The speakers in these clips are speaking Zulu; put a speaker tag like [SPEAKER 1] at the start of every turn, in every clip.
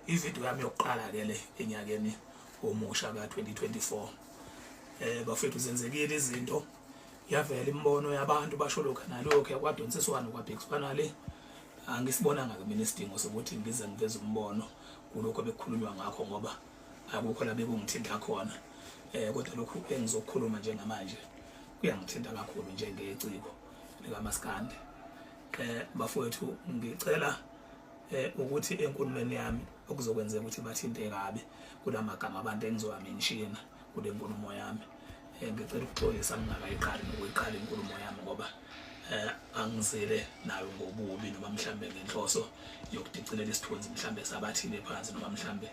[SPEAKER 1] Ivideo yami yokuqala ke le enyakeni omusha ka-2024. Bafethu, zenzekile izinto, yavela imibono yabantu, basho lokhu nalokhu, kwadonsiswana, kwabhekiswana le. Angisibonanga ke mina isidingo sokuthi ngize ngiveze umbono kulokho bekukhulunywa ngakho, ngoba akukho la bekungithinta khona. Kodwa lokhu engizokukhuluma njengamanje kuyangithinta kakhulu njengeciko likaMaskandi. Bafowethu, ngicela ukuthi enkulumeni yami okuzokwenzeka ukuthi bathinte kabi kulamagama abantu engizowamenshina kule nkulumo yami, ngicela ukuxolisa ngingakayiqali nokuyiqala inkulumo yami, ngoba angizile nayo ngobubi noma mhlambe ngenhloso yokudicilela isithunzi mhlambe sabathile phansi noma mhlambe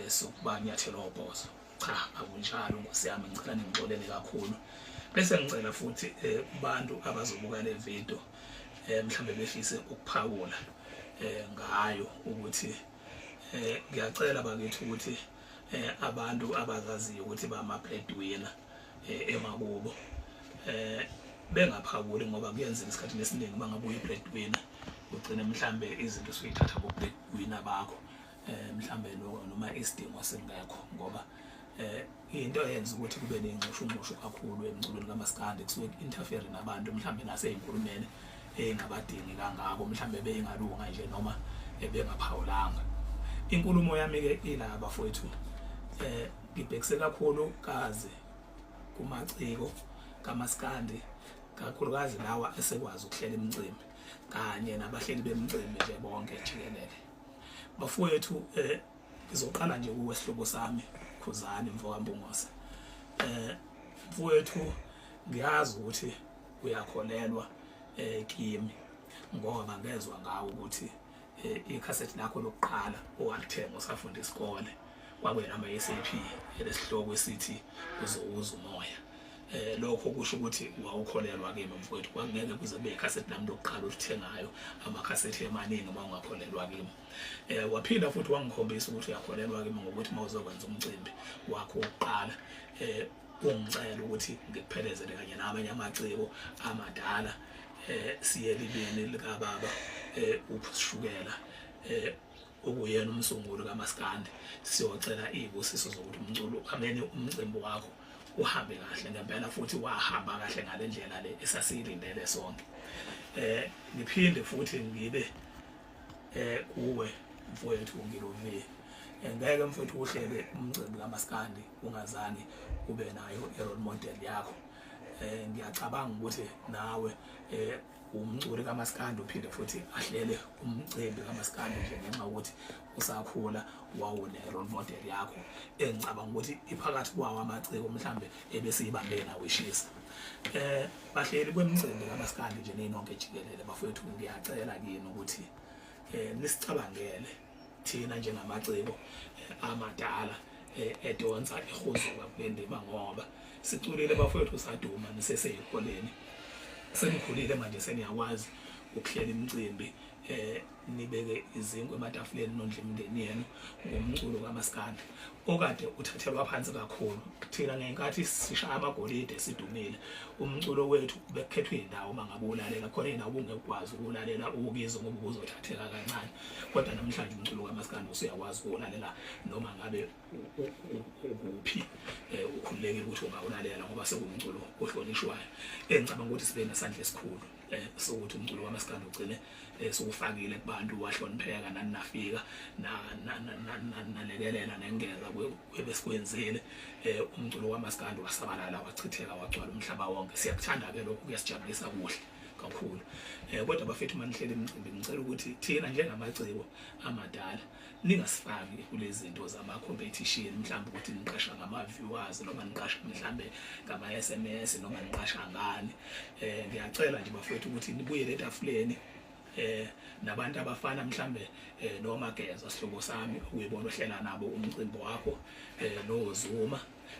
[SPEAKER 1] sokubanyathela obhozo. Cha, akunjalo, nkosi yami, ngicela ningixolele kakhulu. Bese ngicela futhi kubantu abazobuka le video, mhlambe befise ukuphawula ngayo, ukuthi ngiyacela bakithi ukuthi abantu abazaziyo ukuthi bama breadwinner emakubo bengaphawuli, ngoba kuyenzeka isikhathi esiningi bangabuya i-breadwinner, ugcine mhlambe izinto usuyithatha ku-breadwinner bakho, mhlambe noma isidingo singekho, ngoba into eyenza ukuthi kube ney'nxushunxushu kakhulu emculweni kamaskandi kusuke ku-interfere nabantu mhlambe nasey'nkulumeni ey'ngabadingi kangako, mhlambe beyingalunga nje noma bengaphawulanga. Inkulumo yami-ke ila, bafowethu, ngibhekise kakhulu kazi kumaciko kamaskandi, kakhulukazi lawa esekwazi ukuhlela imicimbi kanye nabahleli bemicimbi nje bonke jikelele. Bafowethu, ngizoqala nje kuwe, sihlobo sami, Khuzani mfoka Mpungose. Mfowethu, ngiyazi ukuthi uyakholelwa kimi, ngoba ngezwa ngawo ukuthi ikhasethi lakho lokuqala owalithenga usafunda isikole kwakuyena ama-SAP elesihloko esithi "Uzowuza Umoya". Lokho kusho ukuthi wawukholelwa kimi, mfowethu. Kwangeke kuze kube ikhasethi lami lokuqala olithengayo amakhasethi emaningi uma ungakholelwa kimi. Waphinda futhi wangikhombisa ukuthi uyakholelwa kimi ngokuthi uma uzokwenza umcimbi wakho wokuqala, ungicela ukuthi ngikuphelezele kanye nabanye amaciko amadala, siye libeni likababa uShukela, okuyena umsunguli kaMaskandi, siyocela izibusiso zokuthi umculo ameni umcimbi wakho uhambe kahle ngempela, futhi wahamba kahle ngale ndlela le esasiyilindele sonke. Ngiphinde futhi ngibe kuwe, mfowethu Ngilovi. Ngeke, mfowethu, uhlele umcimbi kaMaskandi ungazange ube nayo i-role model yakho. Ngiyacabanga ukuthi nawe umculi kaMaskandi uphinde futhi ahlele umcimbi kaMaskandi nje ngenxa yokuthi usakhula wawune role model yakho, engicabanga ukuthi iphakathi kwawo amaciko mhlambe ebesiyibambe nawo ishisa. Bahleli kwemicimbi kaMaskandi nje ninonke jikelele, bafowethu, ngiyacela kini ukuthi nisicabangele thina njengamaciko amadala edonsa ehuzuka kule ndima, ngoba siculile, bafowethu, saduma niseseyikoleni. Senikhulile manje, seniyakwazi ukuhlela imicimbi, nibeke izinkwa ematafuleni, nondle imindeni yenu ngomculo kaMaskandi okade uthathelwa phansi kakhulu. Thina ngenkathi sishaya amagolide, sidumile, umculo wethu bekukhethwa iy'ndawo uma ngabe ulalela khona, iy'ndawo ubungekwazi ukuwulalela ukizwe ngoba ubuzothatheka kancane. Kodwa namhlanje umculo kaMaskandi usuyakwazi ukuwulalela noma ngabe ukuphi, ukhululekile ukuthi ungawulalela ngoba sekuwumculo ohlonishwayo, engicabanga ukuthi sibe nesandla esikhulu sokuthi umculo kaMaskandi ugcine siwufakile kubantu, wahlonipheka. Nani nafika nalekelela nengeza kwebesikwenzile, umculo kaMaskandi wasabalala, wachitheka, wagcwala umhlaba wonke. Siyakuthanda ke lokhu, kuyasijabulisa, kuhle kakhulu. Kodwa bafethu, manihlele imicimbi, ngicela ukuthi thina njengamaciko amadala ningasifaki kulezi zinto zama-competition, mhlawumbe ukuthi niqasha ngama-viewers noma niqasha mhlawumbe ngama-SMS noma niqasha ngani. Ngiyacela nje, bafethu, ukuthi nibuyele etafuleni nabantu abafana mhlambe noma Geza, sihlobo sami, uyibona ohlela nabo umcimbi wakho, noZuma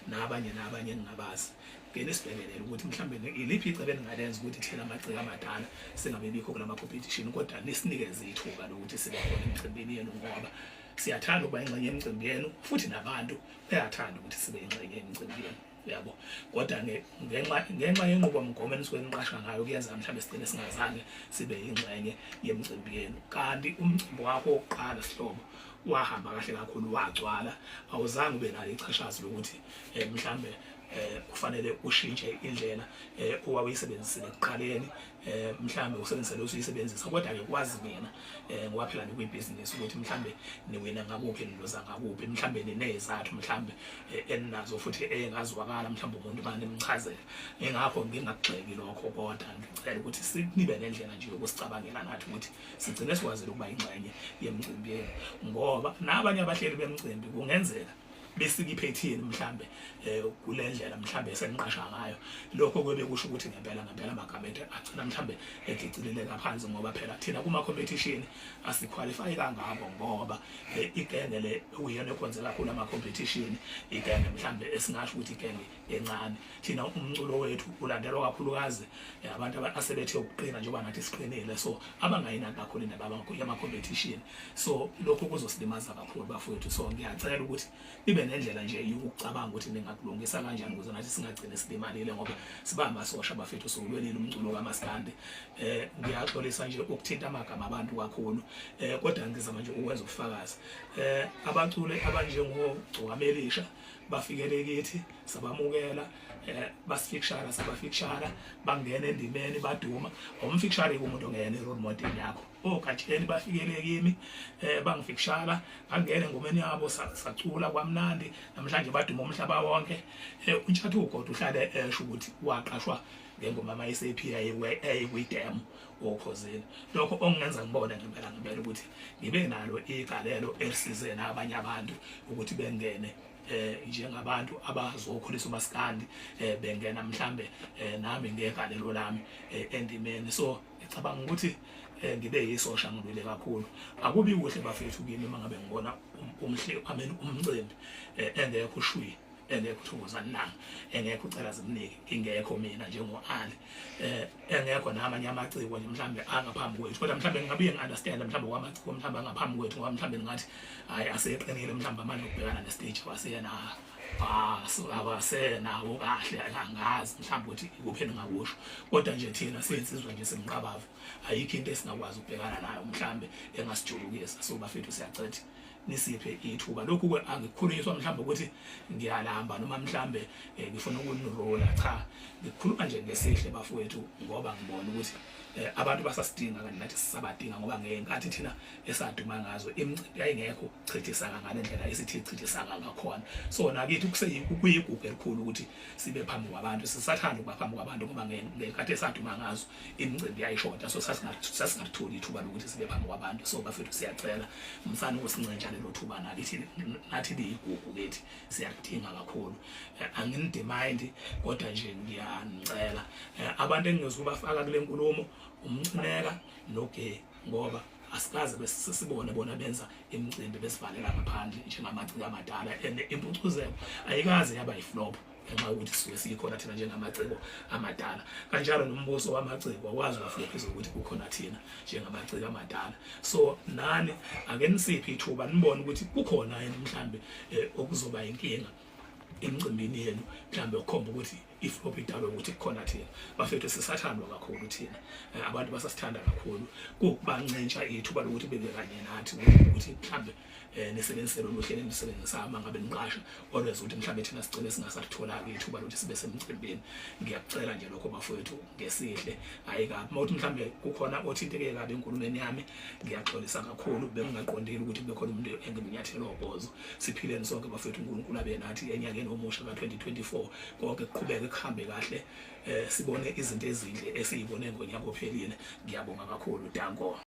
[SPEAKER 1] nabanye nabanye engingabazi. Ke nisibhekelele ukuthi mhlambe iliphi icebo eningalenza ukuthi thina amaciko amadala singabe bikho kulama competition, kodwa nisinikeze ithuba lokuthi sibe khona emicimbini yenu, ngoba siyathanda ukuba ingxenye yemicimbi yenu, futhi nabantu bayathanda ukuthi sibe ingxenye yemicimbi yenu, yabo. Kodwa ngenxa yenqubomgomo enisuke niqasha ngayo, kuyenza mhlawumbe sigcine singazange sibe yingxenye yemicimbi yenu. Kanti umcimbi wakho wokuqala, sihlobo, Wahamba kahle kakhulu, wagcwala, awuzange ube nalo ichashazi lokuthi mhlambe kufanele ushintshe indlela owawuyisebenzisile ekuqaleni, mhlambe usebenzise lo usuyisebenzisa. Kodwa ke kwazi mina, ngoba phela nikwibhizinisi, ukuthi mhlambe niwina ngakuphi, niluza ngakuphi, mhlambe ninezathu mhlambe eninazo futhi engazwakala mhlambe umuntu manje nimchazele. Ingakho ngingakugxeki lokho, kodwa ngicela ukuthi sinibe nendlela nje yokusicabangela nathi ukuthi sigcine sikwazile ukuba ingxenye yemicimbi yenu, ngoba nabanye abahleli bemicimbi kungenzeka besike iphethini mhlambe kule ndlela mhlambe eseniqasha ngayo. Lokho kube kusho ukuthi ngempela ngempela amagama ethu agcina mhlambe edicileleka phansi, ngoba phela thina kuma competition asiqualify kangako, ngoba igenge le uyena ekhonze kakhulu ama competition, igenge mhlambe esingasho ukuthi igenge encane. Thina umculo wethu ulandelwa kakhulukazi abantu asebethe ukuqina, njengoba nathi siqinile, so abangayinaki kakhulu indaba yama-competition. So lokho kuzosilimaza kakhulu bafowethu. So ngiyacela ukuthi nibe nendlela nje yokucabanga ukuthi ningakulungisa kanjani ukuze nathi singagcine silimalile, ngoba siba amasosha bafethu, siwulwelile umculo kamaskandi. Ngiyaxolisa nje ukuthinta amagama abantu kakhulu, kodwa ngizama nje ukwenza ubufakazi. Abaculi abanjengoGcokamelisha bafikele kithi, sabamukela, basifikshara, sabafikshara, bangena endimeni, baduma. Umfikshara umuntu ongena i-role model yakho. Ogatsheni bafikele kimi, bangifikshara, bangena engomeni yabo, sacula kwamnandi. Namhlanje baduma umhlaba wonke. Untshatha ugodo uhlale esho ukuthi waqashwa ngengoma ama-SAP ayekwi-demo okhozini. Lokho okungenza ngibone ngempela ngempela ukuthi ngibe nalo igalelo elisize nabanye abantu ukuthi bengene njengabantu abazokhulisa umaskandi, bengena mhlambe nami ngegalelo lami endimeni. So ngicabanga ukuthi ngibe yisosha, ngilwile kakhulu. Akubi kuhle bafethu kimi uma ngabe ngibona umhle, I mean, umcimbi engekho ushwi, engekho uThokozani Langa, engekho uCela Zimniki, ingekho mina njengo-Ali, engekho namanye amaciko nje mhlambe angaphambi kwethu. Kodwa mhlambe ngingabuye ngi-understand mhlambe kwamaciko mhlambe angaphambi kwethu, ngoba mhlambe ngingathi hhayi, aseqinile mhlambe amandla okubhekana nestage wasena awasenawo kahle. Angazi mhlawumbe ukuthi ikuphi engingakusho, kodwa nje thina siyinsizwa nje simqabavu, ayikho into esingakwazi ukubhekana nayo mhlambe engasijulukisa. So bafethu, siyacela nisiphe ithuba. Lokhu-ke angikukhulunyiswa mhlawumbe ukuthi ngiyalamba noma mhlambe ngifuna ukunirola, cha, ngikhuluma nje ngesihle bafowethu, ngoba ngibona ukuthi abantu basasidinga kanti nathi sisabadinga, ngoba ngenkathi thina esaduma ngazo imicimbi yayingekho chithisaka ngale ndlela esithi chithisaka ngakhona. So nakithi kuyigugu elikhulu ukuthi sibe phambi kwabantu, sisathanda ukuba phambi kwabantu, ngoba ngenkathi esaduma ngazo imicimbi yayishoda, so sasingalitholi ithuba lokuthi sibe phambi kwabantu. So bafethu, siyacela, msane ukusincentsha lelo thuba nakithi, nathi liyigugu kithi, siyalidinga kakhulu. Anginidemand, kodwa nje ngiyanicela. Abantu engingezubafaka kule nkulumo uMcineka noGe, ngoba asikaze besibone bona benza imicimbi besivalela ngaphandle njengamaciko amadala, and impucuzeko ayikaze yaba yiflop ngenxa yokuthi sisuke sikhona thina njengamaciko amadala. Kanjalo nombuso wamaciko awukwazi waflophisa ukuthi kukhona thina njengamaciko amadala. So nani ake nisiphe ithuba, nibone ukuthi kukhona yini mhlambe okuzoba inkinga emcimbini yenu, mhlambe ukukhomba ukuthi iflop idalwe ukuthi kukhona thina. Bafethu, sisathandwa kakhulu thina, abantu basasithanda kakhulu. Kukubancentsha ithuba lokuthi bebe kanye nathi, ukuthi mhlambe nisebenzise lolu hlelo enisebenzisayo uma ngabe niqasha, olwenza ukuthi mhlambe thina sigcine singasalithola-ke ithuba lokuthi sibe semcimbini. Ngiyakucela nje lokho bafowethu ngesihle, hhayi kabi. Uma uthi mhlambe kukhona othinteke kabi enkulumeni yami, ngiyaxolisa kakhulu, bengingaqondile ukuthi kube khona umuntu engimnyathela obhozo. Siphileni sonke bafethu, uNkulunkulu abe nathi enyakeni omusha ka-2024, konke kuqhubeke kuhambe kahle, sibone izinto ezinhle esiyibone ngonyaka ophelile. Ngiyabonga kakhulu, danko.